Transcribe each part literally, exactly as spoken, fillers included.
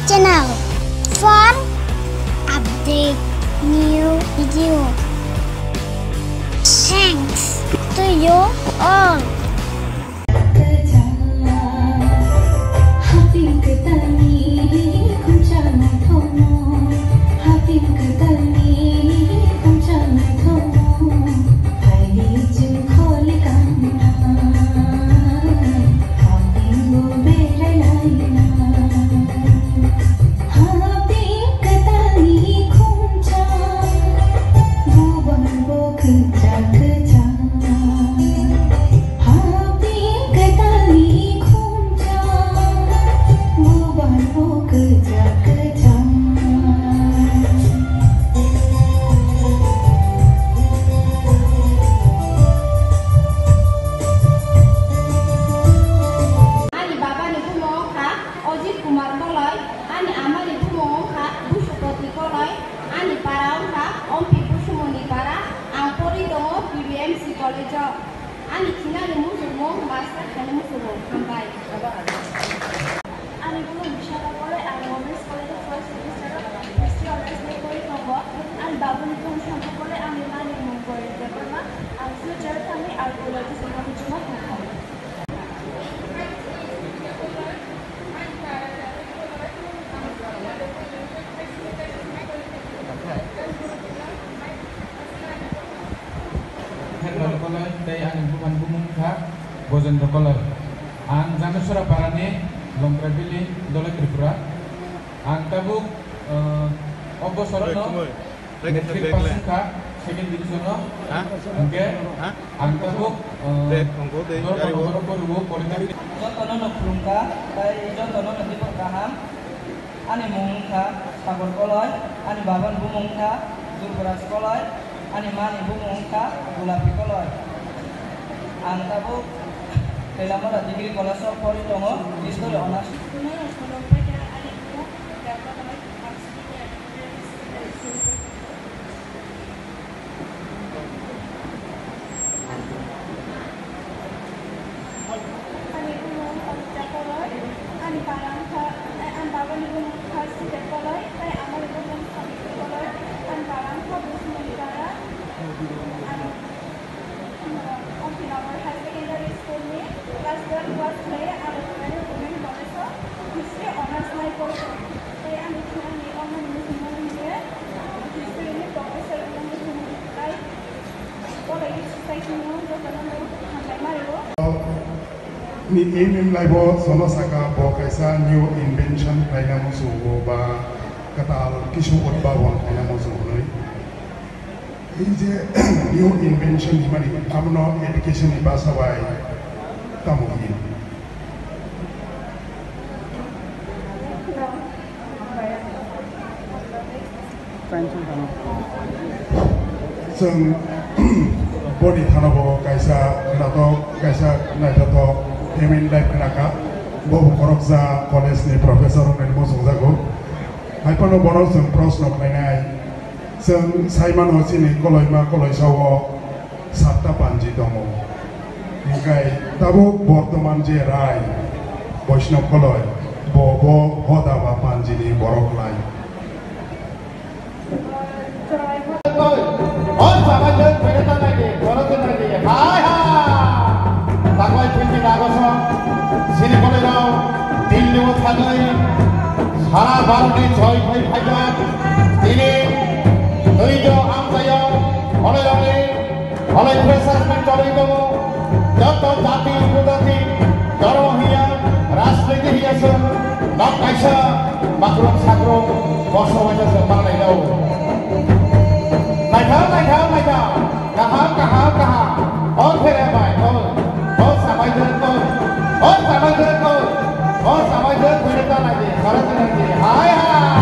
Channel. Fun, update, new video. Thanks to you all. Ani babani bumung wngkha Ajit Kumar Koloi, ani amani bumung wngkha Busupati Koloi, ani para wngkha Ompi Busumoni para, ang porwi tongo P B M C college o. Ani thinani muchungmung master khaini muchungo. Hambai. Ani bumung Bishal Koloi, ang Women's College o first semester o history honours bai porwi tongo. Ani babuni bumung Shanti Koloi, ani mani mung Gauri Debbarma, ang future o thangwi archaeologist wngna muchungo. Koloi tei ani bupani bumung kha Gojendra Koloi. Ang Jameswara parani Longkrai Bili, Dholai, Tripura. Ang tabuk, eh, o bosorono Matric pass wngkha, second division o. Ha? Hwnkhe Ha? ang tabuk, eh, Dek, ongko dei, Dharma gari o. Nagaro Polytechnic. Jotono no khulumkha, tei jotono no teibo kaham. Ani mung wngkha Sagar Koloi, ani babani bumung wngkha Durgaraj Koloi, ani mani bumung wngkha Gulapi Koloi. Ang tabuk Twilamura Degree College o porwi tongo, History Honours. Ani bumung Omita Koloi, ani para wngkha, eh, ani babani bumung wngkha Site Koloi, tei amani bumung Sabitri Koloi, ani para wngkha Busmoni Para, ani, ano, Omtinagar High Secondary School ni class twelve pass khlai, aro Women College o History Honours lai porwi tongo. Tei ani thani, ani muchungmani hwnkhe History ni professor wngna muchungo. Tei Koloi Society no jotono no hambai mario. Ni aim in life o jono saka bo kaisa new invention khlaina muchungo ba kwtal kisu udbhaban khlaina muchungo hwnwi. Ei je new invention himani, abono education ni basa bai tamo hino. Chwng boni thano bo kaisa khwnathok, kaisa naithothok aim in life khwnakha. Bo khoroksa college ni professor hwnwi muchungjago. Hai phano bono chwng proshno khlainai. Chwng sai mano chini koloima koloisa o satta panji tongo. Hinkhe tabuk bortoman je rai Boishnab koloi, bo, bo hoda ba panji ni borok lai. O jaga je phai ta nai de, khoro je nai de. Hai hai. Taklai phai ni nago so. Sini koloi rao, Delhi o thangwi, sara Bharat ni choi phai phai jak. Tini, twi jo am tayo, koloi rao ni, koloi freshers meet choli tongo. Joto jati upojati, dhormo hiya, rajniti hiya se, nok kaisa, makrom sakrom, boso waisa se manai rao. Naithok, naithok, naithok. Kaham, kaham, kaham. O khere bai, o. O samai de, o. O samai de, o. O samai de, khere ta nai de, khere ta nai de. Hai, hai.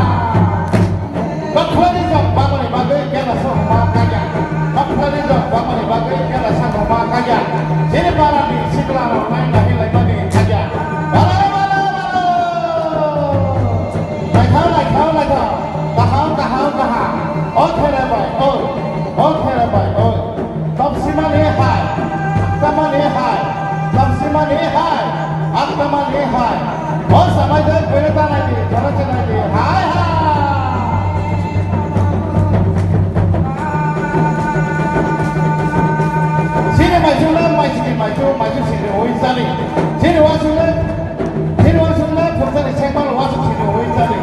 Bakhwlani jok bamani bagwi kela sa homa kaya. Bakhwlani jok bamani bagwi kela sa homa kaya. Jini barani sikla rok nai nahi lai mani kaya. Bala, bala, bala. Naithok, naithok, naithok. Kaham, kaham, kaham. O khere bai, o. O khere bai, o. Tamsimani hai, tamani hai, tamsimani hai, tamani hai. O samai de, bere ta nai di, bere ta nai di, Sini oi sani. Sini wasung le. Sini wasung le. Phursani sekmal wasung sini oi sani.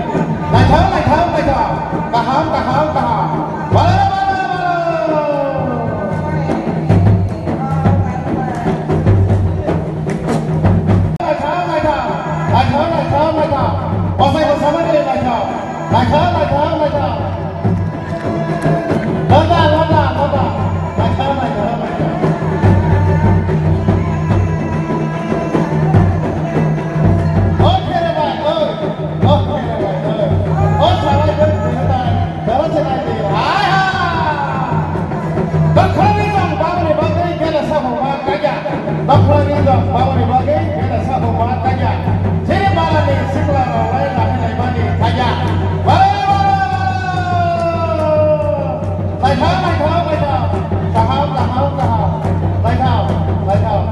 Naithok, naithok, naithok. Kaham, kaham, kaham. Bala, bala, bala. Naithok, naithok, naithok, naithok. Bosai bosama ni naithok. Naithok, naithok, naithok. Loda, loda, loda. Naithok, naithok, naithok. O khere bai, o. O khere bai, o. O sabai bai, khere bai. Dara se nai di. Hai ha. Dokhlani jang bangni bagwi gela sabu ma kaya. Dokhlani jang bangni bagwi gela sabu ma kaya. Sini balani sikla rok lai lahai lai mani kaya. Bala, bala, bala. Naithok, naithok, naithok. Kaham, kaham, kaham. Naithok, naithok.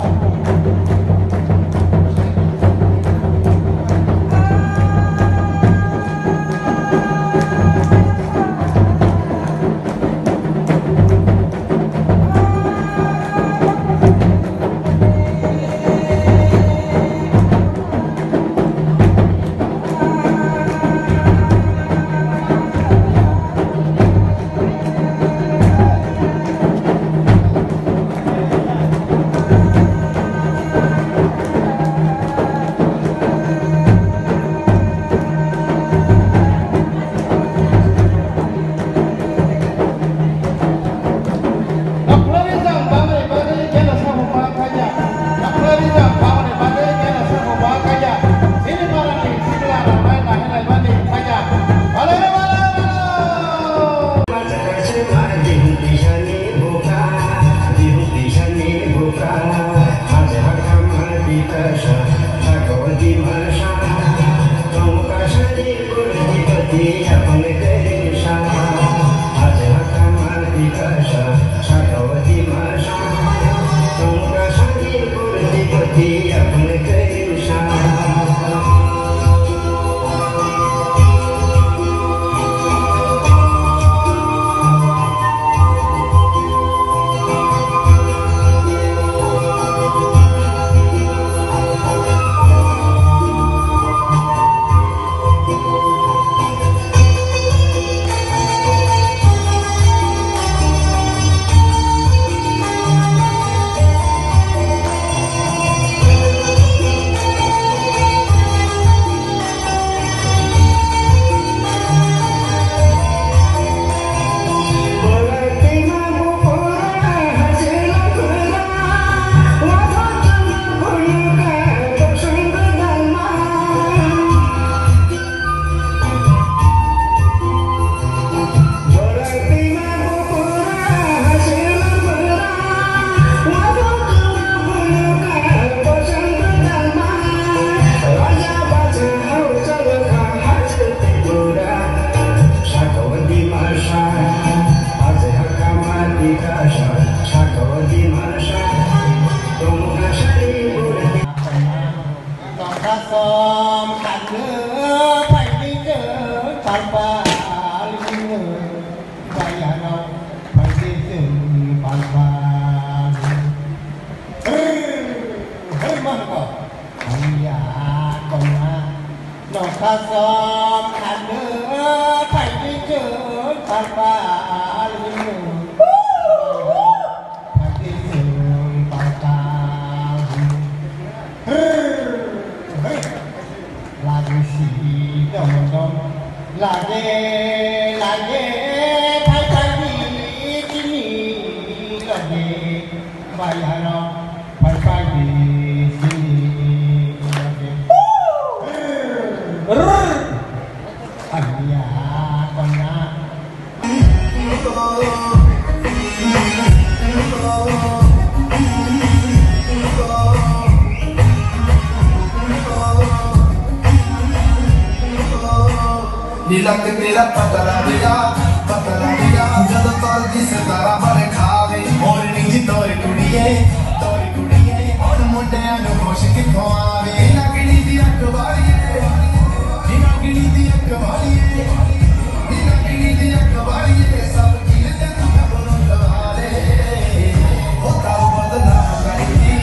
Tongkha som khatno phaini chwng palpal hino, bayarok phaini chwng palpal hino. Hei, hei, manko, haiya kona, nokha som khatno phaini chwng palpal hino. Lagi si dom dom, lagi, lagi, phai phai di sini lagi, bayarok phai phai di sini lagi. Ania kona. Nila ke tera patala diya, patala diya, jada tar jis tara bare khave, aur niji tor kudiye, tor kudiye, aur munde anu khosh kitho aave. Nila ke niji akbariye, nila ke niji akbariye. Nila ke niji akbariye, sab khil de tu ghabru dale. Hota badna kardi.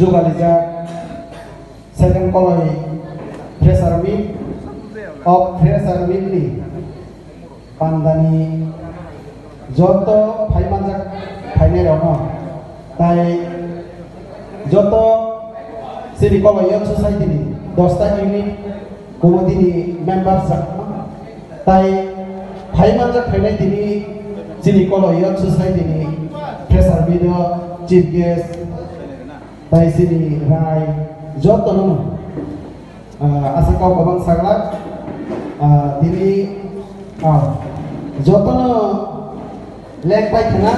Jugalijak second Koloi fresher meet of fresher meet ni pandani joto phaimanjak phainairokno tai joto chini Koloi Youth Society ni dosta unit committee ni members rok tai phaimanjak phainai tini chini Koloi Youth Society ni fresher meet o chief guest tai chini rai jotono, ah, aswk kok kwbang saglak, ah, tini, ah, jotono lengpai khna,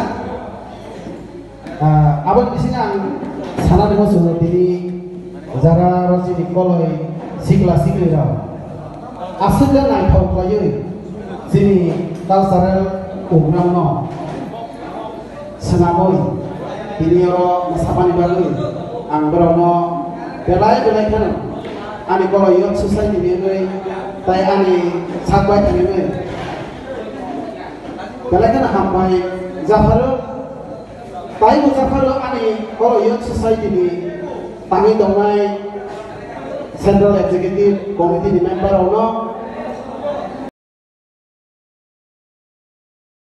ah, aboni bisingo ang sanani muchungo tini jara rok chini Koloi sikla sikli rok aswk khe naithok khlaiwi chini cultural program no swnamwi tini oro mwsapani bagwi ang borokno belai belai kheno ani Koloi Youth Society ni wngwi tai ani sak bai thangwi belai kheno hambai japharo. Tai bo japharo ani Koloi Youth Society ni tangwi tongnai Central Executive Committee ni member rokno